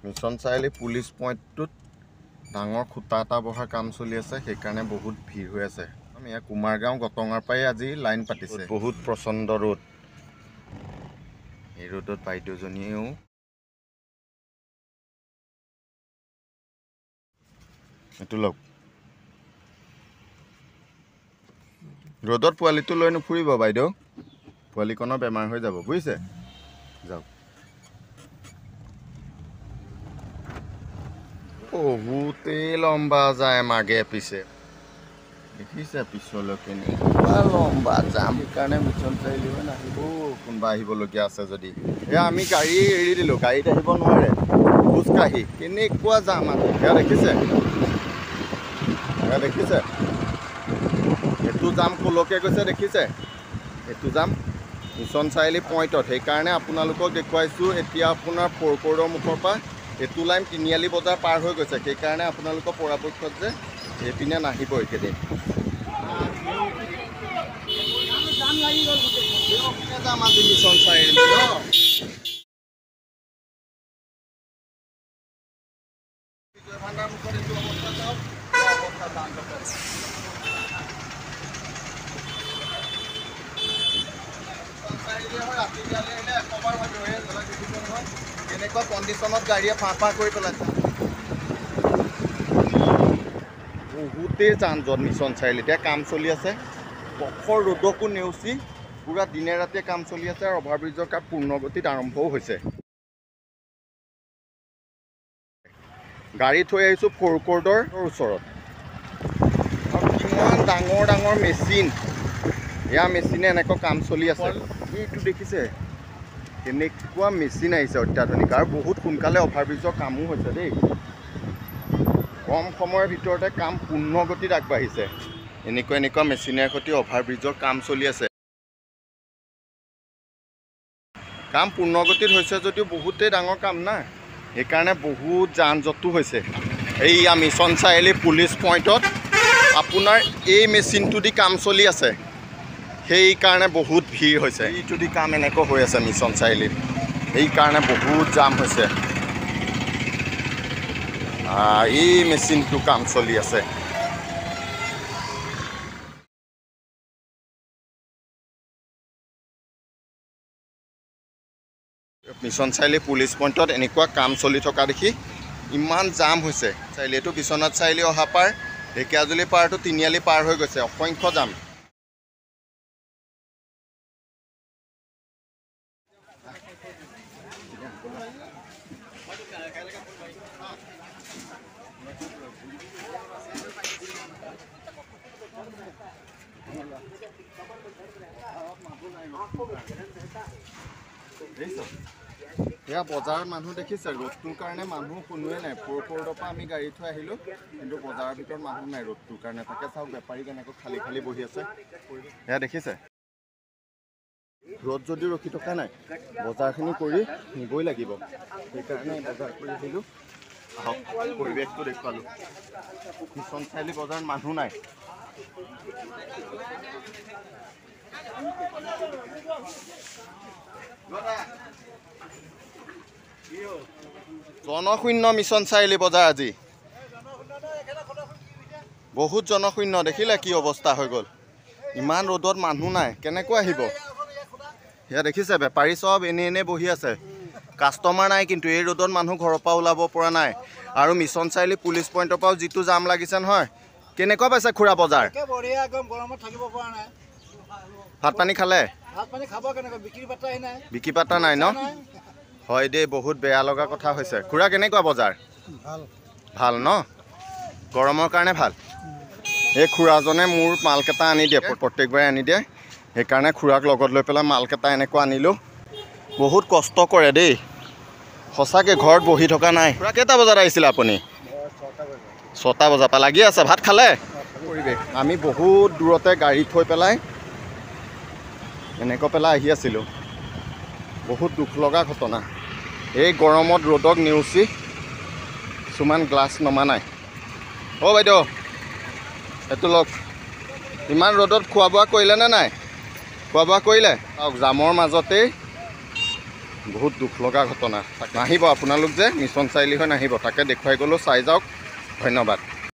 Mission চাৰিআলি police পইণ্টটোত ডাঙৰ খুঁটা এটা বহাৰ কাম চলি আছে, সেইকাৰণে বহুত ভিৰ হৈ আছে। আমি ইয়াৰ কুমাৰগাঁও গটঙাৰ পৰাই আজি লাইন পাতিছে। বহুত প্ৰচণ্ড ৰ'দ, এই ৰ'দত বাইদেউজনীয়েও এইটো লওক। ৰ'দত পোৱালিটো লৈ নুফুৰিব বাইদেউ, পোৱালিকণৰ বেমাৰ হৈ যাব, বুজিছে? যাওক। বহুতেই লম্বা যায় মাগে পিছে, দেখিছে পিছলৈ কেনেকুৱা লম্বা যাম। সেইকাৰণে মিছন চাৰিআলি হৈ নাহিব, কোনোবা আহিবলগীয়া আছে যদি। এয়া আমি গাড়ী এৰি দিলোঁ, গাড়ীত আহিব নোৱাৰে, খোজকাঢ়ি কেনেকুৱা যাম আৰু। এয়া দেখিছে, এয়া দেখিছে, এইটো জাম ক'লৈকে গৈছে দেখিছে? এইটো জাম মিছন চাৰিআলি পইণ্টত। সেইকাৰণে আপোনালোকক দেখুৱাইছোঁ। এতিয়া আপোনাৰ ফৰকৰৰ মুখৰ পৰা এইটো লাইন তিনিআলি বজাৰ পাৰ হৈ গৈছে, সেইকাৰণে আপোনালোকৰ পৰাপক্ষত যে এইপিনে নাহিব এইকেইদিন। যাম আজি মিছন চাৰিআলি ন। বিজয় ভাণ্ডাৰ মুখত এইটো অৱস্থা চাওক, অৱস্থা যাম। কেনেকুৱা কণ্ডিশ্যনত গাড়ীয়ে ফাঁ ফাঁ কৰি পেলাইছে। বহুতেই যান জঁট মিছন চাৰিআলি। এতিয়া কাম চলি আছে, প্ৰখৰ ৰ'দকো নেওচি পূৰা দিনে ৰাতিয়ে কাম চলি আছে আৰু অভাৰব্ৰিজৰ কাম পূৰ্ণগতিত আৰম্ভও হৈছে। গাড়ী থৈ আহিছোঁ ফৰকৰ্ডৰ ওচৰত। আৰু কিমান ডাঙৰ ডাঙৰ মেচিন, এয়া মেচিনে এনেকুৱা কাম চলি আছে। এইটো দেখিছে কেনেকুৱা মেচিন আহিছে অত্যাধুনিক, আৰু বহুত সোনকালে অভাৰব্ৰিজৰ কামো হৈছে দেই। কম সময়ৰ ভিতৰতে কাম পূৰ্ণ গতিত আগবাঢ়িছে। এনেকুৱা এনেকুৱা মেচিনেৰ সৈতে অভাৰব্ৰিজৰ কাম চলি আছে। কাম পূৰ্ণ গতিত হৈছে যদিও বহুতেই ডাঙৰ কাম না, সেইকাৰণে বহুত যান জঁটো হৈছে। এইয়া মিছন চাৰিআলি পুলিচ পইণ্টত আপোনাৰ এই মেচিনটো দি কাম চলি আছে, সেইকাৰণে বহুত ভিৰ হৈছে। এইটো দি কাম এনেকৈ হৈ আছে মিছন চাৰিআলিত, সেইকাৰণে বহুত জাম হৈছে। এই মেচিনটো কাম চলি আছে। মিছন চাৰিআলি পুলিচ পইণ্টত এনেকুৱা কাম চলি থকা দেখি ইমান জাম হৈছে। চাৰিআলি এইটো বিশ্বনাথ চাৰিআলি অহা পাৰ, ঢেকীয়াজুলি পাৰটো তিনিআলি পাৰ হৈ গৈছে, অসংখ্য জাম। এয়া বজাৰত মানুহ দেখিছে, ৰ'দটোৰ কাৰণে মানুহ কোনোৱে নাই। ফৰকৰ্ডৰ পৰা আমি গাড়ী থৈ আহিলোঁ, কিন্তু বজাৰৰ ভিতৰত মানুহ নাই ৰ'দটোৰ কাৰণে। তাকে চাওক বেপাৰী কেনেকৈ খালী খালী বহি আছে। এয়া দেখিছে, ৰ'দ যদিও ৰখি থকা নাই, বজাৰখিনি কৰি নিবই লাগিব, সেইকাৰণে বজাৰ কৰি আহিলোঁ। আহক পৰিৱেশটো দেখুৱালোঁ। মিছন চাৰিআলি বজাৰত মানুহ নাই। জনশূন্য মিছন চাৰিআলি বজাৰ আজি, বহুত জনশূন্য। দেখিলে কি অৱস্থা হৈ গ'ল, ইমান ৰ'দত মানুহ নাই, কেনেকৈ আহিব? সেয়া দেখিছে বেপাৰী চব এনেই এনেই বহি আছে, কাষ্টমাৰ নাই। কিন্তু এই ৰ'দত মানুহ ঘৰৰ পৰা ওলাব পৰা নাই। আৰু মিছন চাৰিআলি পুলিচ পইণ্টৰ পৰাও যিটো জাম লাগিছে নহয়। কেনেকুৱা পাইছে খুৰা বজাৰ? ভাত পানী খালে? বিক্ৰী বাৰ্তা নাই ন? হয় দেই, বহুত বেয়া লগা কথা হৈছে। খুৰা কেনেকুৱা বজাৰ? ভাল ন? গৰমৰ কাৰণে ভাল। এই খুৰাজনে মোৰ মালকেইটা আনি দিয়ে, প্ৰত্যেকবাৰে আনি দিয়ে, সেইকাৰণে খুৰাক লগত লৈ পেলাই মালকেইটা এনেকুৱা আনিলোঁ। বহুত কষ্ট কৰে দেই সঁচাকৈ, ঘৰত বহি থকা নাই। খুৰা কেইটা বজাত আহিছিলে আপুনি? 6টা বজাৰ পৰা লাগি আছে। ভাত খালে? পৰিৱেশ আমি বহুত দূৰতে গাড়ী থৈ পেলাই এনেকৈ পেলাই আহি আছিলোঁ। বহুত দুখ লগা ঘটনা। এই গৰমত ৰ'দক নেওচি কিছুমান গ্লাছ নমা নাই। অ' বাইদেউ এইটো লওক, ইমান ৰ'দত খোৱা বোৱা কৰিলে নে নাই? খোৱা বোৱা কৰিলে? চাওক জামৰ মাজতেই বহুত দুখ লগা ঘটনা। নাহিব আপোনালোক যে মিছন চাৰিআলি হৈ নাহিব, তাকে দেখুৱাই গ'লোঁ, চাই যাওক। ধন্যবাদ।